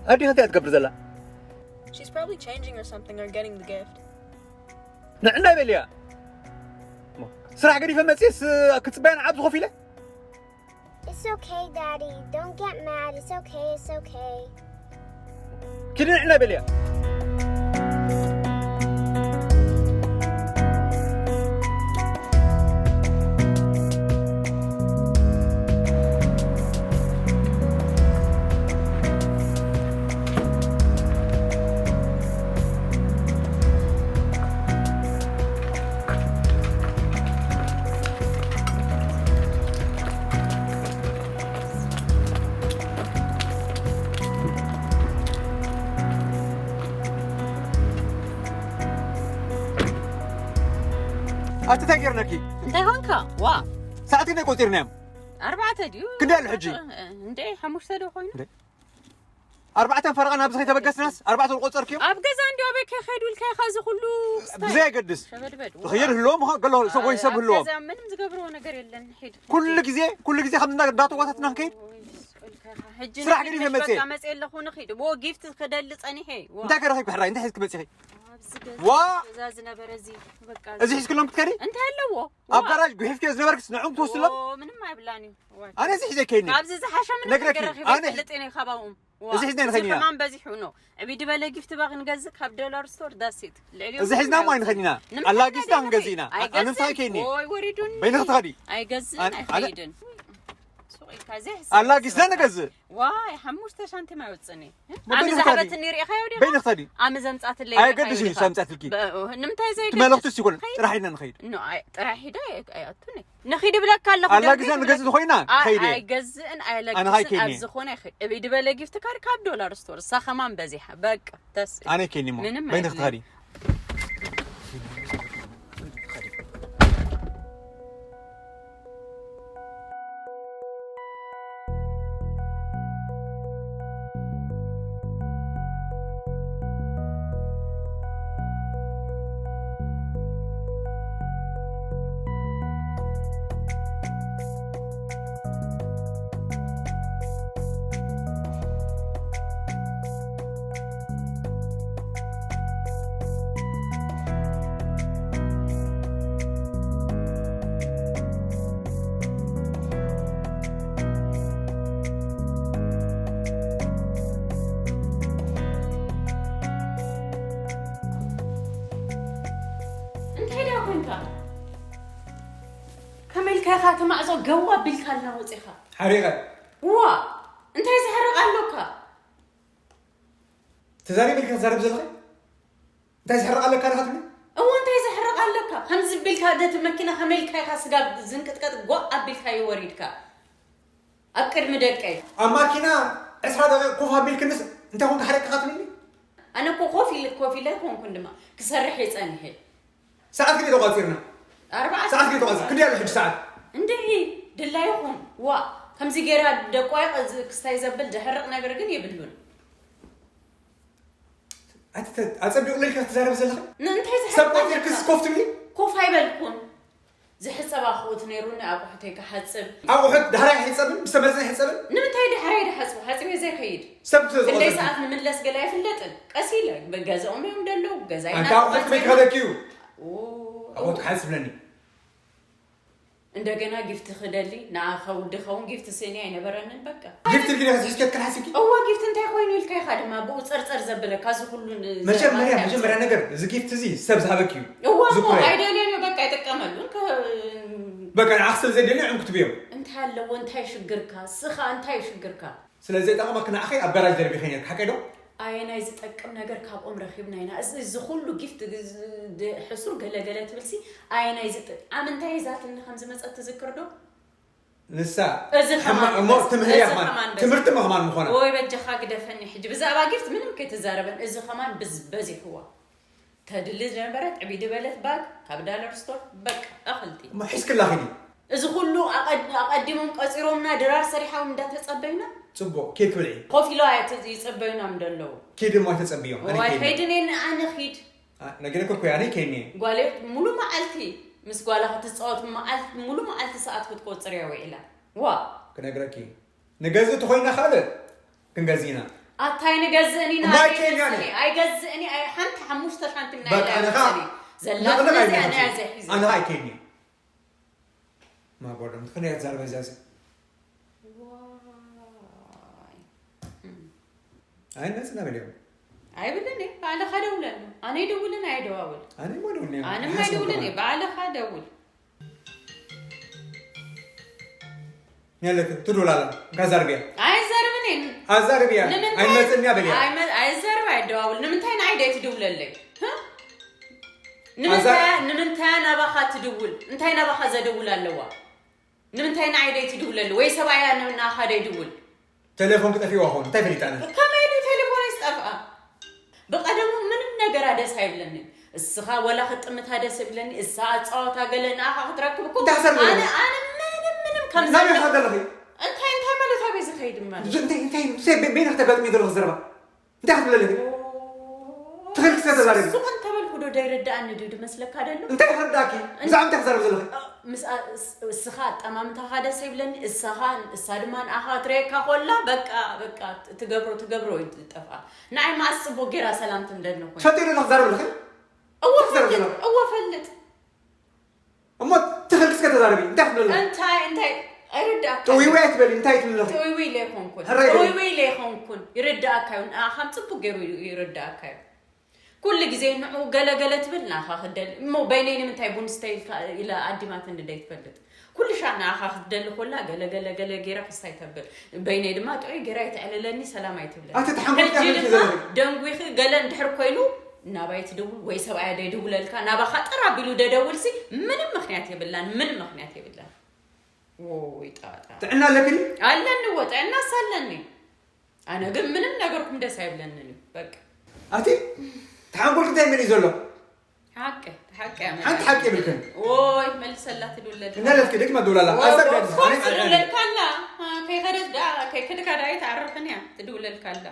ኣዴኻ እንታይ ትገብር ዘላ? She's probably changing or something or getting the gift. ንዕና ይበልያ። ስራሕ ገዲፈ መፅስ ክፅበያን ዓብ ዝኾፍ ኢለ። It's okay, Daddy. Don't get mad. It's okay. It's okay. ኪዲ ንዕና ይበልያ። ኣቲ እንታይ ጌርናኪ? እንታይ ኾንካ? ዋ ሰዓት ክንደይ ቆፂርናዮም? ኣርባዕተ ድዩ? ክንደይ ኣሎ ሕጂ? እንደ ሓሙሽተ ዶ ኮይኑ? ኣርባዕተን ፈረቓ ናብዚ ከይተበገስናስ ኣርባዕተ ዝቆፀርክዮም? ኣብ ገዛ እንዲ ኣበይ ከይኸይዱ ኢልካ ኢኻ እዚ ኩሉ ክስታይ? ብዘየገድስ ሸበድበድ ዝኽየድ ህልዎም ኾ- ገሎ ሰብ ወይ ሰብ ኣብ ህልዎም ገዛ ምንም ዝገብርዎ ነገር የለን። ሒድ ኩሉ ግዜ ኩሉ ግዜ ከምዚ እንዳ- እንዳተጓታትና ክንከይድ ወይ፣ ስቕ ኢልካ ኢኻ። ሕጂ ስራሕ ንኺድ ገዲፈ ምሽ መጽየ። በቃ መጽየ ኣለኹ ንኺድ። ዎ ጊፍት ክደሊ ጸኒሐ። ዋ። እንታይ ከረኺብ ሕራይ እንታይ ሒዝክ መፂኺ? ኣብዚ ገዛ ዋ! ገዛ ዝነበረ እዚ በቃ እዚ ሒዝክሎም ክትከዲ? እንታይ ኣለዎ? ኣብ ዋ። ጋራጅ ጉሒፍክዮ ዝነበርክስ ንዕኡ ክትወስድሎም? ዎ፣ ምንም ኣይብላን እዩ። ዋ። ኣነ እዚ ሒዘ ከይኒ ካብዚ ዝሓሸ ምንም ነግረኪ፣ ነገር ረኺበ ኣነ- ይፈልጥ እየ ካብኦም። ዋ። እዚ ሒዝና እዚ ንኸይንያ። ከማን በዚሑ ነው። ዕቢ ድበለ ጊፍት ባክ ንገዝእ ካብ ዶላር ስቶር ዳሴት። ልዕሊኡ እዚ ሒዝና እሞ ኣይንኸይድና። ንምንታይ ኣላጊስና ከይደ ክንገዝእ ኢና። ኣይገዝእን ኣነ ምሳይ ከይኒ። ወይ ወሪዱን በይንኺ ትኸዲ። ኣይገዝእን ኣነ- ኣነ- ኣይኸይድን። ሱቕ ኢልካ ዘይሕሰብ ኣላጊስና ስራሕ። ንገዝእ። ዋይ ሓሙሽተ ሻንቲ ማይ ወፅኒ። በይንኺ ኣነ ትኸዲ። ዝሃበትኒ ሪኢኻዮ ዲኻ? በይንኺ ትኸዲ። ኣነ ዘምፃትለይ ኣየገድስ እዩ ሪኢኻ? ሰምፃትልኪ። በ- ንምንታይ ዘይከይድ? መልእኽቲ ሲኮን ጥራሕ ኢልና ንኸይድ። ኖ፣ ኣይ- ጥራሕ ሒደ ኣይ- ኣይኣቱን እየ። ንኺድ ብለካ ኣለኹ ኣላጊስና ደርቢ ንገዝእ ዝኾይና ኣይ- ከይድ እየ። ኣይገዝእን ኣነ ኣይለግስን ከይከይኒ ኣብ ዝኾነ ይኸይድ። እብ ድበለ ጊፍት ካርድ ካብ ዶላር ስቶር እሳ ከማን በዚሓ በቃ ተስ ኣነ ከይኒ እሞ ምንም በይንኺ ኣይብለይ። ትኸዲ። እንታይ ዳ ኮንካ? ከመይ ኢልካ ኢኻ እቲ ማዕጾ ገው ኣቢልካ እናወፂኻ? ሓሪቐ ዋ እንታይ ዝሕርቕ ኣሎካ? ተዛሪበ ኢልካ ትዛረብ ዘለኻ እንታይ ዝሕርቕ ኣለካ ኢኻ ትብል? እዎ እንታይ ዘሕርቕ ኣለካ? ከምዚ ቢልካ ነቲ መኪና ከመይ ኢልካ ኢኻ ስጋብ ዝንቅጥቀጥ ጓእ ኣቢልካዮ ወሪድካ ኣብ ቅድሚ ደቀይ? ኣብ ማኪና ዕስራ ደቂቕ ኮፍ ኣቢልክንስ እንታይ ኮንካ ሓሪቕካ ትብልኒ? ኣነ እኮ ኮፍ ኢለ ኮፍ ኢለ ኣይኮንኩን ድማ ክሰርሕ እየ ጸኒሐ። ሰዓት ክንደይ ተቋጺርና? ኣርባዓ ሰዓት ክንደይ ተቋጺር? ክንደይ ኣሎ ሕጂ ሰዓት? እንድዒ ድላይኹም ዋ ከምዚ ገይራ ደቋይቕ እዚ ክስታይ ዘብል ዘሕርቕ ነገር ግን የብሉን። ኣቲ ኣጸቢቑ ለልካ ክትዛረብ ዘለኻ? ንእንታይ ሰብ ዝሕርቕ ቆጺርክስ ኣለካ? ኮፍ ትብሊ? ኮፍ ኣይበልኩን። ዝሕጸብ ኣኹት ነይሩኒ ኣቑሑተይ ክሓጽብ። ኣቑሑት ዳሕራይ ኣይሕጸብን? ዝተመልሰ ኣይሕጸብን? ንምንታይ ዳሕራይ ድሓጽቡ ሓጺበ ዘይከይድ? ሰብ ስለ ክንደይ ዝቖጸርኩ። ሰዓት ንምለስ ገለ ኣይፍለጥን። ቀስ ኢለ ገዛኦም እዮም ደለዉ ገዛይ ኣንታ ኣቑሑት ከመይ ክኸደኪ እዩ? ኣቑሑት ክሓጽብለኒ። እንደገና ጊፍት ክደሊ ንኣኻ ውዲ ኸውን ጊፍት ስእኒ ኣይነበረንን በቃ። ጊፍት ግን ክትሕዝከት ክሓስብኪ? እወ ጊፍት እንታይ ኮይኑ ኢልካ ኢኻ ድማ ብኡ ጸርጸር ዘብለካ እዚ ኩሉ ን- መጀመርያ ዘማርካ መጀመርያ ነገር እዚ ጊፍት እዚ ሰብ ዝሃበኪ እዩ። እወ እሞ ዝኩረ። ኣይደልዮን እዩ በቃ ይጥቀመሉ ከ- በቃ ንዓኽ ስለ ዘይደልዮ ዕንኩ ትብዮም። እንታይ ኣለዎ እንታይ ሽግርካ ስኻ እንታይ ሽግርካ? ስለ ዘይጠቕመኪ ንዓኸይ ኣብ ጋራጅ ደርቢኸ ነርኪ ሓቀይ ዶ? ኣየናይ ዝጠቅም ነገር ካብኦም ረኺብና ኢና እዚ እዚ ኩሉ ጊፍት ግ- ዝ- ድ- ሕሱር ገለገለ ትብልሲ ኣየናይ ዝጥ ኣብ እንታይ ዛትኒ ከም ዝመፀት ትዝክር ዶ? ንሳ እዚ ሕማ- ከማን እሞ በዚ- ትምህርያ እዚ ከማን ከማን በዚ- ትምህርቲ ምኽማን ምኾና ወይ በጃኻ ግደፈኒ ሕጂ ብዛዕባ ጊፍት ምንም ከይትዛረበን እዚ ከማን ብዝ- በዚሕዋ ተድሊ ዝነበረት ዕብይ ድበለት ባግ ካብ ዳለር ስቶር በቃ እኽልቲ እሞ ሒዝክላ ኺዲ እዚ ኩሉ ኣቐድ- ኣቐዲሞም ቀፂሮምና ድራር ሰሪሓዎም እንዳተፀበዩና ፅቡቕ ኬድ ክብልዒ ኮፍ ኢሎ ኣየት ይፀበዩና እንደለዉ ኬድ እሞ ኣይተፀብዮም ኣነ ዋይ ከይኒ ከይድን ኣነ ኺድ ነገረኮ እኮ ኣነ ከይኒ ጓለ ሙሉ መዓልቲ ምስ ጓላ ክትፃወት መዓል- ሙሉ መዓልቲ ሰዓት ክትቆፅር እያ ውዒላ ዋ ክነግረኪ ንገዝእ ተኾይና ካልእ ክንገዝእ ኢና ኣታይ ንገዝእን ኢና እሞ ኣይከይድን እየ። ኣይገዝእን እየ። ሓንቲ ሓሙሽተ ሳንቲም ናይ በቃ ኣነ ኸዓ ዘላትኒ እዚኣ ናይ ዘሒዘ ኣነ ኸዓ ኣይከይድን እየ። ማጎሎም ትኽንያት ዛረበ እዚኣ እዚኣ ኣይነጽና በልዮም። ኣይብልን እየ። ባዕልኻ ደውለሉ። ኣነ ይደውልን ኣይደዋውል። ኣነ ሞ ደውልን እየ። ኣነ ሞ ኣይደውልን እየ። ባዕልኻ ደውል። ያለክ ትዱላላ ጋዛርቢያ። ኣይዘርብን እየ። ኣዛርቢያ። ንምንታይ? ኣይመጽእን እያ በልያ። ኣይመ-፣ ኣይዘርብ ኣይደዋውል። ንምንታይ ንዓይ ደይ ትድውለለይ? ህ? ንምንታይ፣ ኣዛ- ንምንታይ ናባኻ ትድውል? እንታይ ናባኻ ዘደውል ኣለዋ? ንምንታይ ንዓይ ደይ ትድውለሉ? ወይ ሰብኣያ ን-፣ ንኣኻ ደይ ድውል? ቴሌፎን ክጠፊእዋ ኾን፣ እንታይ ፈሊጣ ኣነ? ከመይ ኢሉ ቴሌፎን ይስጠፍኣ? ብቐደሙ ምንም ነገራ ደስ ኣይብለንን። እስኻ ወላ ክትጥምታ ደስ ይብለኒ፣ እሳ ኣጻዋታ ገለ ንኣኻ ክትረክብ እኮ እንታይ ሓሳብ ኣለዎ? ኣነ፣ ኣነ ምንም፣ ምንም ከም ናበይ ዘለኹ ኢኻ ዘለኺ? እንታይ፣ እንታይ ማለት ኣበይ ዝኸይድ ማለት? እንታይ፣ እንታይ፣ እንታይ፣ በ-፣ በይንኺ ተጋጥሚ ዘለኺ ዘረባ? እንታይ ክትብለለኺ? ትኽእል ክሰ ተዛረቢ። ሱቕ እንተበልኩ ዶ ዘይርድኣኒ ድዩ ዝመስለካ ደሎ? እንታይ ክርድኣኪ? ብዛዕባ እንታይ ክዛረብ ዘለኺ? ምስ ኣ-፣ ስ-፣ እስኻ ኣጠማምታኻ ደስ ይብለኒ፣ እሳኻ፣ እሳ ድማ ንኣኻ ትረየካ ኮላ፣ በቃ፣ በቃ፣ ትገብሮ፣ ትገብሮ እዩ ዝጠፍኣ። ንዓይ መኣስ ጽቡቕ ጌራ ሰላም ትምደኒ ኮይና። ትፈልጥዮ ዶ ክዛረብ ኣለኺ? እወ ትዛረብ ፈልጥ፣ ዘለኺ? እወ ፈልጥ። እሞ ትኽእል ክስከ ተዛረቢ፣ እንታይ ክትብሊ ኣለኺ? እንታይ፣ እንታይ? ኣይርድኣካን። ጥውይውይ ኣይትበሊ፣ እንታይ ትብሊ ኣለኺ? ጥውይውይ ኢለ ኣይኮንኩን። ሕራይ በሊ። ጥውይውይ ኢለ ኣይኮንኩን። ይርድኣካ እዩ። ንኣኻም ጽቡቕ ገይሩ ይርድኣካ እዩ። ኩሉ ግዜ ንዑ ገለ ገለ ትብል ንኣኻ ክደሊ። እሞ በይነይ ንምንታይ ቡን ስተይ ኢልካ ኢላ ኣዲማትኒ ደይትፈልጥ? ኩሉ ሻዕ ንኣኻ ክትደሊ ኮላ ገለ ገለ ገለ ገይራ ክስታይ ተብል። በይነይ ድማ ጥዑይ ገይራ ኣይተዕልለኒ፣ ሰላም ኣይትብለኒ። ኣቲ ተሓንጎልካ ሕጂ ትብል ድማ ዘለኺ። ደንጒኺ ገለ እንድሕር ኮይኑ ናባይ ትድውል ወይ ሰብኣያ ደይድውለልካ፣ ናባኻ ጥር ኣቢሉ ደደውልሲ ምንም ምኽንያት የብላን፣ ምንም ምኽንያት የብላን። ዎይ ጣጣ። ጥዕና ኣለኪ ድዩ? ኣለኒ፣ እወ፣ ጥዕናስ ኣለኒ። ኣነ ግን ምንም ነገርኩም ደስ ኣይብለንን እዩ፣ በቃ። ኣቲ ተሓንጎልኪ እንታይ መን እዩ ዘሎ? ሓቂ፣ ሓቂ እያ ሓንቲ ሓቂ የብልክን። ዎይ፣ መልሰላ ትድውለልካ። እና ለፍኪ ደቂ መድውላላ። ዎ፣ ኣሰር ዎ፣ ቢያት ፎርስ ዝኻነ ትድውለልካ ኣላ። አ፣ ከይኸደት ደኣ፣ ከይከድካ ደኣ ኣይትዓርፍን እያ፣ ትድውለልካ ኣላ።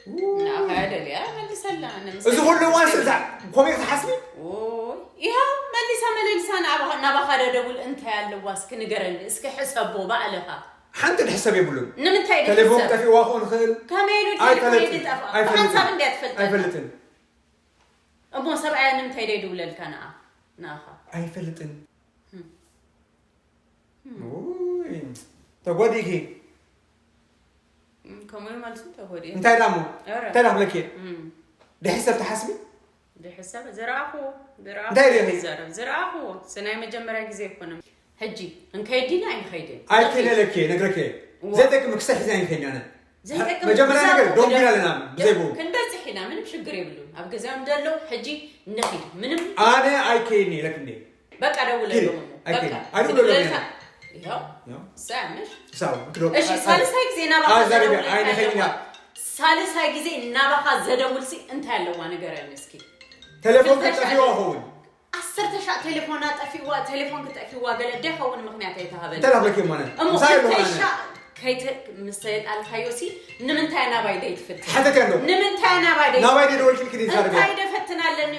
ው። ንኣኻ ደልያ መልሰላ፣ ኣነ ምስ እዚ ኩሉ እዋን ስለ ከምኡ ክትሓስቢ? ዎይ፣ ይኸው መሊሳ መለሊሳ ናባኻ፣ ናባኻ ደደውል እንታይ ኣለዋ እስኪ ንገረኒ፣ እስኪ ሕሰቦ ባዕልኻ። ሓንቲ ድሕሰብ የብሉን። ንምንታይ ቴሌፎን ድሕሰብ? ጠፊእዋ ክኾን ይኽእል። ከመይ ኢሉ ኣይፈለጥን። ቴሌፎን ይጠፍኣ? ኣይፈልጥን። ብሓንሳብ እንድያ ትፈልጠና። ኣይፈልጥን። እሞ ሰብኣያ ንምንታይ ደይድውለልካ ንኣ-፣ ንኣኻ? ኣይፈልጥን። ህም። ህም። ውይ፣ ተጎዲእኪ። እም፣ ከምኡ እዩ መልሱ፣ ተጎዲኤ። እንታይ ደኣ እሞ? ኧረ። እንታይ ደኣ ክብለኪ እየ? እም። ድሕሰብ ትሓስቢ? ድሕሰብ ዝረኣኹዎ፣ ዝረኣኹዎ እንታይ ርኢኺ? ይዛረብ፣ ዝረኣኹዎ። ስ-፣ ናይ መጀመርያ ግዜ ኣይኮነን። ሕጂ፣ እንከይድ ዲና ኣይንኸይድን? ኣይከይደለኪ፣ ነግረኪ። እዋ። ዘይጠቅም ክሳብ ሕዚ ኣይንኸይድን ኣነ። ዘይጠቅም መጀመርያ ግዛው ነገር ዶንጊና ኣለና፣ ዶ-፣ ብዘይ ብኡ። ክንበጽሕ ኢና፣ ምንም ሽግር የብሉን። ኣብ ገዛኦም ዘለዉ ሕጂ ንኺድ፣ ምንም ኣነ ኣይከይድን ኢለክ እንዴ? በቃ ደውለሎም ኪድ፣ እሞ። ኣይከይድን። በቃ። ኣይደውለሎም ክድውለልካ። እየ። ይኸው። ያው። ሳምሽ። ሳው፣ ክዶ-፣ እሺ፣ ኣይ-፣ ሳልሳይ ግዜ ናባኻ ኣዛሪበ፣ ዘደውል እንታይ ኣይነኸይድን ኣለዋ? እያ። ሳልሳይ ግዜ ናባኻ ዘደውልሲ እንታይ ኣለዋ ንገረኒ እስኪ። ቴሌፎን ክልተ ሻዕ ክጠፊእዋ ደ-፣ ይኸውን። ዓሰርተ ሻዕ ቴሌፎና ጠፊእዋ፣ ቴሌፎን ክጠፊእዋ ገለ ደኸውን ምኽንያት ኣይተሃበን። እንታይ ዳኽለኪ እሞ ኣነ? እሞ ምሳሌ ክልተ ኣለዋ ኣነ። ሻዕ ከይተ-፣ ምስ ተየልኣልካዮሲ ንምንታይ ናባይ ደይትፍትን? ሓተት ያለው። ንምንታይ ናባይ ደይ-፣ ናባይ ደይ ደወልክልኪ ደይ ትዛረቢ? እንታይ ደፈትን ኣለኒ?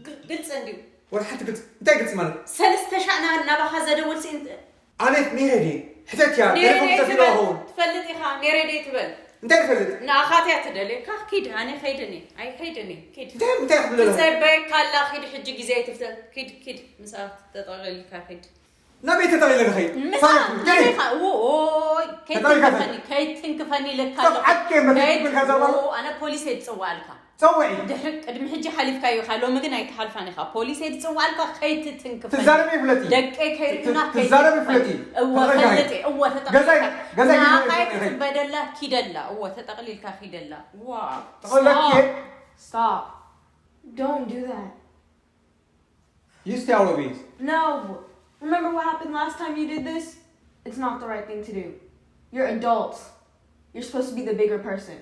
ግ-፣ ግልፂ እንድዩ። ወላ ሓንቲ ግልፂ፣ እንታይ ግልፂ ማለት? ሰለስተ ሻዕ ና-፣ ናባኻ ዘደወልሲ እንት-፣ ኣነ ነይረ ድየ? ሕተት እያ፣ ነይረ ቴሌፎን ድየ ክተፊ ትበል? ኸውን። ትፈልጥ ኢኻ፣ ነይረ ድየ ትበል? እንታይ ትፈልጥ? ንኣኻ እትያ ትደልየካ፣ ኪድ፣ ኣነ ኸይድን እየ። ኣይ ኸይድን እየ፣ ኪድ። እንታይ፣ እንታይ ክትብለላ? ትጸበየካ ኣላ፣ ኪድ፣ ሕጂ ግዜ ኣይትፍተ-፣ ኪድ፣ ኪድ፣ ምስኣ ተጠቕሊልካ ኪድ። ናበይ ተጠቕሊለ ንኸይድ? ምስኣ፣ ሳይት፣ እንታይ? ናበይኻ? ዎ-፣ ኦይ፣ ተጠቕሊልካ ከይትንክፈኒ፣ ኸይድ። ከይትንክፈኒ ኢለካ ሶፍ ኣለኹ። ዓርከይ መፈት ኸይድ። ትብል ከዛ በኋላ? ዎ-፣ ኣነ ፖሊስ እየ ዝጽውዓልካ። ጸውዒ። ድሕሪ፣ ቅድሚ ሕጂ ሓሊፍካዮ ኢኻ፣ ሎሚ ግን ኣይትሓልፋን ኢኻ። ፖሊስ እየ ዝጽውዓልካ፣ ከይትትንክፈኒ። ትዛረቢ ይፍለጥ እዩ። ደቀይ ከይርእዩና፣ ትዛረቢ ከይትትንክፈኒ። ይፍለጥ እዩ። እወ፣ ተረጋጊ። ፈልጥ እየ። እወ፣ ተጠቕሊልካ። ገዛይ፣ ገዛይ ንዓኻ ይፍለጥ እዩ። ይትጽበደላ፣ ኪደላ። እወ፣ ተጠቕሊልካ ኪደላ። ዋው። ተቐለኪ። Stop. Stop. Don't do that. You stay out of it. No. Remember what happened last time you did this? It's not the right thing to do. You're adults. You're supposed to be the bigger person.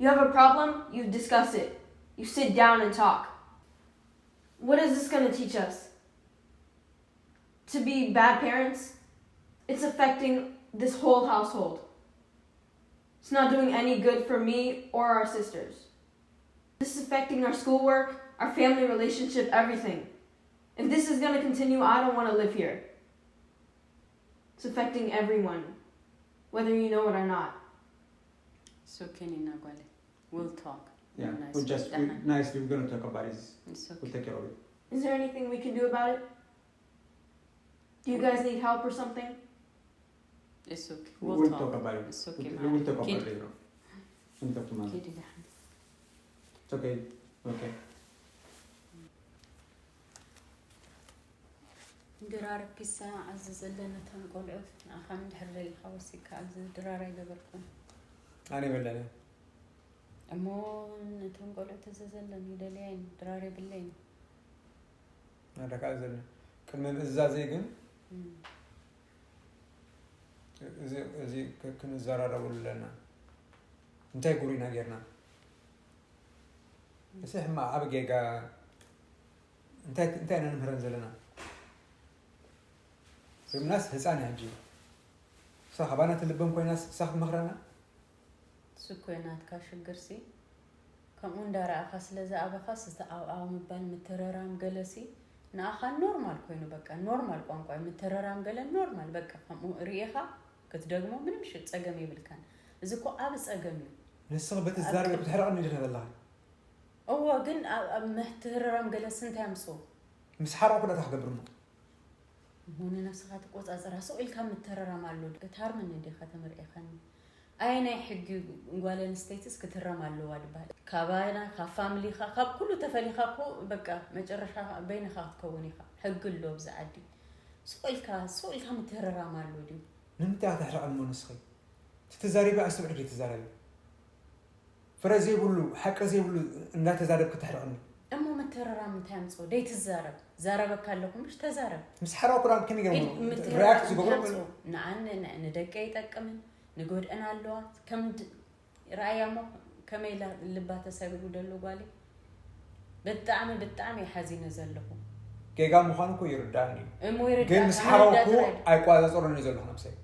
You have a problem, you discuss it. You sit down and talk. What is this gonna teach us? To be bad parents? It's affecting this whole household. It's not doing any good for me or our sisters. This is affecting our schoolwork, our family relationship, everything. If this is gonna continue, I don't wanna live here. It's affecting everyone, whether you know it or not. It's okay, ኒና ጓለይ. We'll talk. Yeah, Nice. we'll just we, ደሓን። Nicely, we're gonna talk about it. It's We'll okay. Take care of it. Is there anything we can do about it? Do you guys need help or something? It's okay. We'll, We'll talk talk. About it. It's okay, We'll, ማዕረ። we'll talk about ኪድ። it later. We'll talk tomorrow. ኪድ ደሓን። It's okay. Okay. ድራር ፒሳ ኣዝዘለን ነተን ቆልዑት ንኣኻ እንድሕር ደሊኻ ወሲድካ ኣብዚ ድራር ኣይገበርኩን። ኣነ በለነ እሞ ነተን ቆልዑት ኣዝዘለን ይደልያ እየን ድራር የብለይን። ኣደካ ዘለ ቅድሚ ምእዛዘይ ግን እም። እዚ እዚ ክ- ክንዘራረበሉ ኣለና። እንታይ ጉሪና ጌርና? እዚ ሕማ ኣብ ጌጋ እንታይ እንታይ ኢና ንምህረን ዘለና? ብምናስ ህፃን እያ ሕጂ እሳ ካባና ትልበም ኮይናስ እሳ ክትመኽረና? እሱ እኮ እዩ ናትካ ሽግርሲ። ከምኡ እንዳረኣኻ ስለ ዝኣበኻስ ዝተኣብኣው ምባል ምትረራም ገለሲ ንኣኻ ኖርማል ኮይኑ በቃ ኖርማል ቋንቋ እዩ። ምትረራም ገለ ኖርማል በቃ ከምኡ ርኢኻ ክትደግሞ ምንም ሽ- ጸገም የብልካን። እዚ እኮ ኣብ ጸገም እዩ። ንስኺ በቲ ዝዛረበ ክትሕረቕኒ ዲኺ ዘለኻ? እዎ ግን ኣብ ኣብ ምትረራም ገለሲ እንታይ ኣምጽኡ? ምስ ሓረቕኩ ዳታ ክገብር እሞ እሞ ንነብስኻ ትቆጻጸራ ስቕ ኢልካ ምተረራም ኣሎ። ክትሃርመኒ ዲኻ ተመርዒኻኒ? ኣየናይ ሕጊ ጓል ኣንስተይትስ ክትረም ኣለዋ ዝበሃል? ካባና ካብ ፋሚሊኻ ካብ ኩሉ ተፈሊኻ እኮ በቃ መጨረሻ በይንኻ ክትከውን ኢኻ። ሕጊ ኣሎ ኣብዚ ዓዲ። ስቕ ኢልካ ስቕ ኢልካ ምትረራም ኣሎ ድዩ? ንምንታይ ክትሕረቕኒ እሞ ንስኺ? እቲ ተዛሪበ ኣስተብዕልኪ ትዛረቢ ፍረ ዘይብሉ ሓቂ ዘይብሉ እንዳተዛረብኪ ትሕርቕኒ። እሞ ምትርራም እንታይ ኣምፅኦ? ደይ ትዛረብ። ዛረበካ ኣለኹ ምሽ ተዛረብ። ምስ ሓራው ኩራም ከመይ ገይሮም ኢድ ምትርራም ሪያክት እንታይ ዝገብሩ? ኣምፅኦ? ንኣን ንደቀ ይጠቅምን ንጎድአን ኣለዋ። ከም ድ- ረኣያ እሞ ከመይ ኢላ ልባ ተሰቢሩ ደሎ ጓለይ። ብጣዕሚ ብጣዕሚ እየ ሓዚነ ዘለኹ። ጌጋ ምዃኑ እኮ ይርዳእኒ እዩ። እሞ ይርዳእ ግን ምስ ከዓ ሓራው ይርዳእ እኮ ጥራይ። ኣይቋፃፀሮን እዩ ዘለኹ ነብሰይ።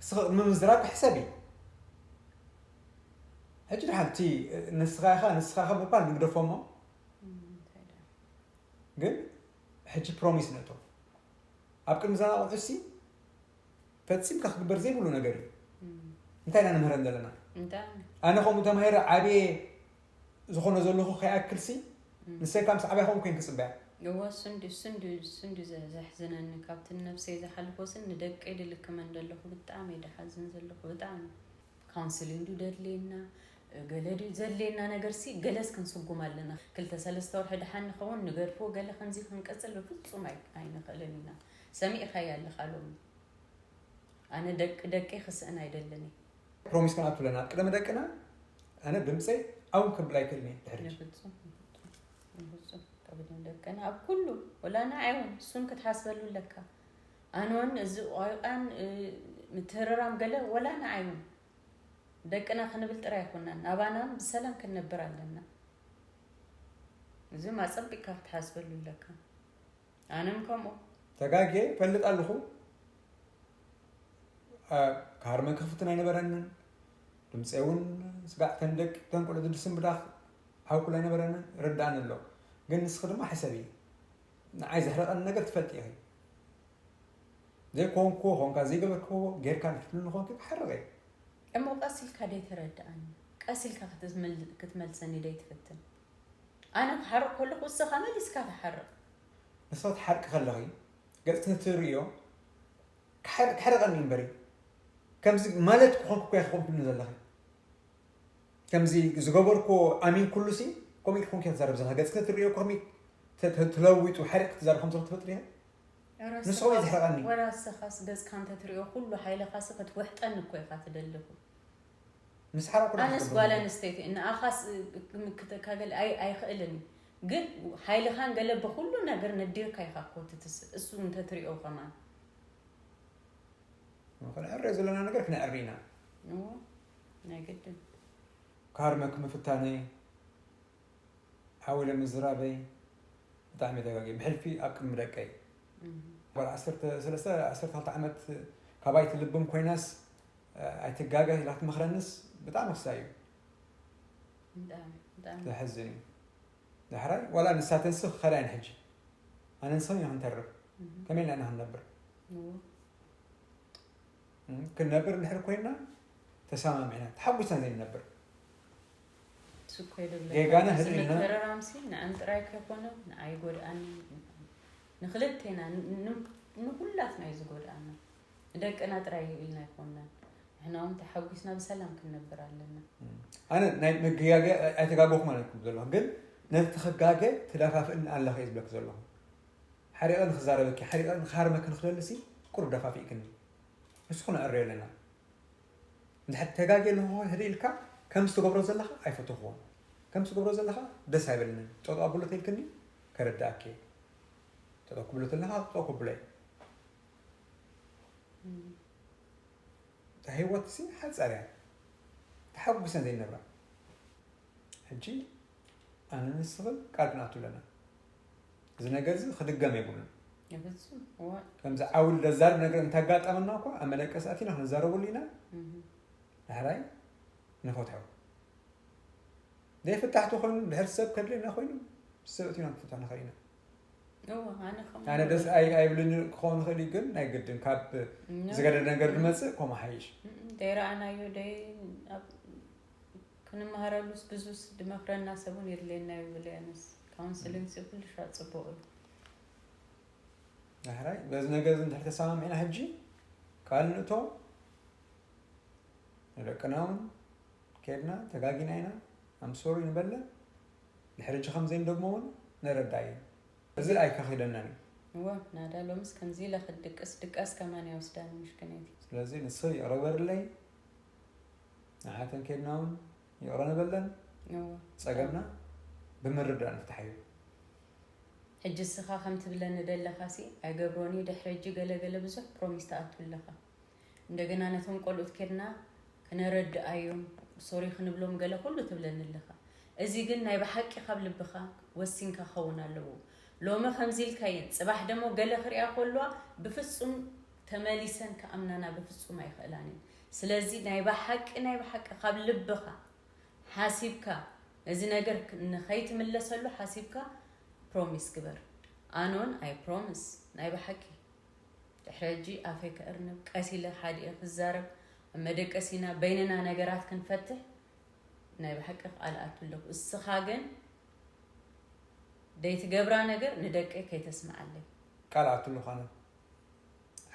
እስኺ ምምዝራብ ክሕሰብ እዩ። ሕጂ ድሓን እቲ ንስኻ ኢኻ ንስኻ ኢኻ ምባል ንግደፎ እሞ እም፣ እንታይ ደኣ? ግን ሕጂ ፕሮሚስ ነእቶ ኣብ ቅድሚ እዛ ቆልዑ ሲ ፈፂምካ ክግበር ዘይብሉ ነገር እዩ። እም፣ እንታይ ኢና ንምህረን ዘለና? እንታይ? ኣነ ከምኡ ተማሂረ ዓብየ ዝኾነ ዘለኹ ከይኣክል ሲ እም። ንሰካ ምስ ዓብያ ከምኡ ኮይን ክፅበያ እወ እሱ እንዲ እሱ እንዲ እሱ እንዲ ዘ- ዘሕዝነኒ ካብቲ ነብሰይ ዝሓልፎ ስን ንደቀይ ድልክመን ዘለኹ ብጣዕሚ እየ ድሓዝን ዘለኹ ብጣዕሚ። ካውንስሊንግ ድዩ ደድልየና ገለ ድዩ ዘድልየና ነገር ሲ ገለስ ክንስጉም ኣለና። ክልተ ሰለስተ ወርሒ ድሓን ንኸውን ንገድፎ ገለ ከምዚ ክንቀፅል ብፍፁም ኣይ- ኣይንኽእልን ኢና። ሰሚዕካያ ኣለኻ ሎሚ ኣነ ደቂ ደቂ ክስእን ኣይደልን እየ። ፕሮሚስ ክንኣቱ ኣለና ኣብ ቅደሚ ደቅና ኣነ ድምፀይ ኣውን ክብል ኣይክእልን እየ ድሕሪ ንፍፁም ንፍፁም ንፍፁም ቅድሚ ደቅና ኣብ ኩሉ ወላ ንዓይ እውን እሱን ክትሓስበሉ ኣለካ። ኣነ እውን እዚ ቆይቃን እ፣ ምትህርራም ገለ ወላ ንዓይ እውን ደቅና ክንብል ጥራይ ኣይኮናን ኣባና ብሰላም ክንነብር ኣለና። እዚ ኣፀቢቅካ ክትሓስበሉ ኣለካ። ኣነም ከምኡ ተጋጌ ፈልጥ ኣለኹ። ክሃርመን ክፍትን ኣይነበረንን። ድምፀይ እውን ስጋዕ ተንደቅ ተንቁሉ ድድስን ብዳኽ ሃውኩል ኣይነበረንን። ርዳእኒ ኣሎ። ግን ንስኺ ድማ ሕሰቢ። ንዓይ ዘሕረቐኒ ነገር ትፈልጢ ኢኺ። ዘይኮንኩዎ ኮንካ ዘይገበርክዎ ጌርካ ንሕትሉ ንኾንኪ ክሓርቕ እየ። እሞ ቀስ ኢልካ ደይ ተረድኣኒ? ቀስ ኢልካ ክትመል- ክትመልሰኒ ደይ ትፍትን? ኣነ ክሓርቕ ከለኹ እስኻ መሊስካ ትሓርቕ። ንስኻ ትሓርቂ ከለኺ ገጽ ክትርእዮ ክሓር- ክሕርቐኒ እምበሪ ከምዚ ማለት ክኾንኩ እኮ እያ ክኾንኩኒ ዘለኺ። ከምዚ ዝገበርኩ ኣሚን ኩሉ ሲ ከምኡ ኢልኩ ኮንኪ ትዛረብ ዘለኻ። ገጽ ክትርእዮ ከሚ ተ- ተ- ተለዊጡ ሓሪቕ ክትዛረብ ከም ዘለኹ ትፈልጥ ዲኻ? ንስኻ እዩ ዘሕርቐኒ። ወላ እስኻስ ገጽካ እንተትርእዮ ኩሉ ሓይልኻሲ ክትውሕጠኒ እኮ ኢኻ ትደሊ እኮ። ምስ ሓራቁ ኣነስ ጓል ኣንስተይቲ ንኣኻስ ክምክተካ ገለ ኣይ- ኣይኽእልን እዩ። ግን ሓይልኻን ገለ ብኹሉ ነገር ነዲርካ ኢኻ እኮ ትትስእ። እሱ እንተትርእዮ ከማን ክንዕርዮ ዘለና ነገር ክንዕሪ ኢና። እዎ፣ ናይ ግድን። ክሃርመኪ ምፍታነይ ሓዊለ ምዝራበይ ብጣዕሚ ተጋጊ ብሕልፊ ኣብ ቅድሚ ደቀይ እም። ጓል ዓሰርተ ሰለስተ ዓሰርተ ክልተ ዓመት ካባይ ትልብም ኮይናስ ኣይትጋገ ኢላ ትመኽረንስ ብጣዕሚ ክሳይ እዩ። ብጣዕሚ ብጣዕሚ ዘሕዝን እዩ። ዳሕራይ ዋላ ንሳተንስ ክኸዳ እየን ሕጂ ኣነ ንስኽን ኢና ክንተርፍ እም። ከመይ ኢልና ኢና ክንነብር? እዎ። እም፣ ክንነብር እንድሕር ኮይንና ተሰማሚዕና ተሓጒስና ዘይንነብር። ስኮ ይደብለ ጌጋና ህድእ ኢልና ምትረራምሲ ንዓን ጥራይ ከይኮነ ንዓይ ጎድኣኒ፣ ንክልቴና፣ ንኩላትና እዩ ዝጎድኣና። ንደቅና ጥራይ ኢልና ኣይኮንናን። ንሕና እውን ተሓጒስና ብሰላም ክንነብር ኣለና። ኣነ ናይ መገጋገ ኣይተጋገኹ ማለት ክብል ዘለኹ፣ ግን ነቲ ትኽጋገ ትደፋፍእኒ ኣለኺ እየ ዝብለኪ ዘለኹ። ሓሪቐ ንክዛረበኪ፣ ሓሪቐ ንክሃርመኪ ንክደልሲ ቁሩብ ደፋፊእክኒ። ንስኹ ነዕርዮ ኣለና። እንድሕር ተጋግየ ኣለኹ ህድእ ኢልካ፣ ከምዚ ትገብሮ ዘለኻ ኣይፈተኹዎን። ከምዚ ትገብሮ ዘለኻ ደስ ኣይበለንን። ጠጠው ኣብሎ ተልክኒ ከረዳእኪ እየ። ጠጠው ክብሎ ተለኻ ጠጠው ክብሎ እየ። እታ ህይወት ሲ ሓፃር እያ። ተሓጉሰን ዘይነብራ። ሕጂ ኣነ ንስኽን ቃል ክንኣቱ ኣለና። እዚ ነገር እዚ ክድገም የብሉን። የፍጹም። እዋ። ከምዚ ዓውል ዘዛርብ ነገር እንተጋጠመና እኳ ኣብ መደቀሲ ኣቲና ክንዛረበሉ ኢና። እህ። ዳሕራይ ንፈትሖ። ዘይፍታሕ ተኾይኑ ድሕር ሰብ ከድልየና ኮይኑ ሰብ ኣቲና ክንፍትሖ ንኽእል ኢና። እዋ፣ ኣነ ከም ኣነ ደስ ኣይ- ኣይብልን ክኸውን ይኽእል እዩ፣ ግን ናይ ግድን ካብ ኖ። ዝገደደ ነገር ዝመፅእ ከምኡ ሓይሽ። እም፣ ደይረኣናዮ ደይ ኣብ ክንመሃረሉስ ብዙስ ድመኽረና ሰብ እውን የድልየና እዩ ብለያንስ ካውንስሊንግ ሲ ኩሉ ሻ ፅቡቕ እዩ። ዳሕራይ በዚ ነገር እዚ እንድሕር ተሰማሚዕና ሕጂ ቃል ንእቶ ንደቅና እውን ከድና ተጋጊና ኢና ኣምሶሪ ንበለ ድሕሪ ሕጂ ከም ዘይንደግሞ እውን ነረዳ እዩ። እዚ ኣይከኺደናን እዩ። እወ ናዳ ሎምስ ከምዚ ኢለ ክድቅስ ድቃስ ከማን ይወስዳኒ ምሽክነይቲ። ስለዚ ንስኺ ይቕረ በርለይ፣ ንዓተን ከድና እውን ይቕረ ንበለን። እወ ፀገምና ብምርዳእ ንፍታሕ እዩ። ሕጂ እስኻ ከም ትብለኒ ደለኻ ሲ ኣይገብሮን እዩ። ድሕሪ ሕጂ ገለ ገለ ብዙሕ ፕሮሚስ ትኣቱ ኣለኻ። እንደገና ነቶም ቆልኡት ኬድና ክነረድኣዮም ሶሪ ክንብሎም ገለ ኩሉ ትብለኒ ኣለኻ። እዚ ግን ናይ ብሓቂ ካብ ልብኻ ወሲንካ ክኸውን ኣለዎ። ሎሚ ከምዚ ኢልካየን ፅባሕ ደሞ ገለ ክሪኣ ከልዋ ብፍፁም ተመሊሰን ክኣምናና ብፍፁም ኣይኽእላን እየን። ስለዚ ናይ ብሓቂ ናይ ብሓቂ ካብ ልብኻ ሓሲብካ እዚ ነገር ንኸይትምለሰሉ ሓሲብካ ፕሮሚስ ግበር። ኣኖን ኣይ ፕሮሚስ ናይ ብሓቂ ድሕሪ ሕጂ ኣፈይ ከእርንብ ቀስ ኢለ ሓዲኤ ክዛረብ ኣብ መደቀሲና በይንና ነገራት ክንፈትሕ ናይ ብሓቂ ቃል ኣቱ ኣለኹ። እስኻ ግን ደይትገብራ ነገር ንደቀይ ከይተስምዓለይ። ቃል ኣቱ ኣለኹ ኣነ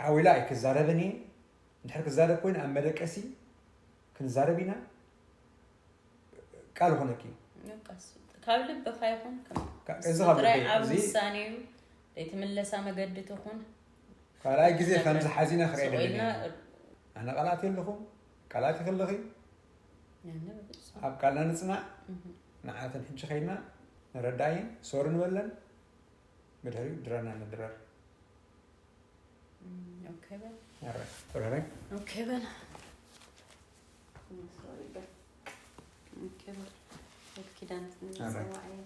ዓዊላ ኣይክዛረብን እየ። እንድሕር ክዛረብ ኮይኑ ኣብ መደቀሲ ክንዛረብ ኢና። ቃል ኾነኪ በቃ እሱ ካብ ልብኻ ይኹን ከም ካ- እዚ ካብ ጥራይ ልበይ ኣብ እዚ ውሳኔ እዩ። ዘይትምለሳ መገዲ ትኹን ካልኣይ ግዜ ከምዚ ሓዚና ክሪአ ስቕ ደለኒ ኢልና ኣነ ቃላት የለኹም ቃላት ይኽልኺ ያነ በፍጹም። ኣብ ቃልና ንፅናዕ እህ። ንዓተን ሕጂ ከይድና ንረዳእየን ሶሪ ንበለን ብድሕሪኡ ድረና ንድረር እም፣ ኦኬ በል ኣረ ብረረ ኦኬ በል ሶሪ በል ኦኬ በል ወድ ኪዳን ኣረ። ንፀዋዕ እየ።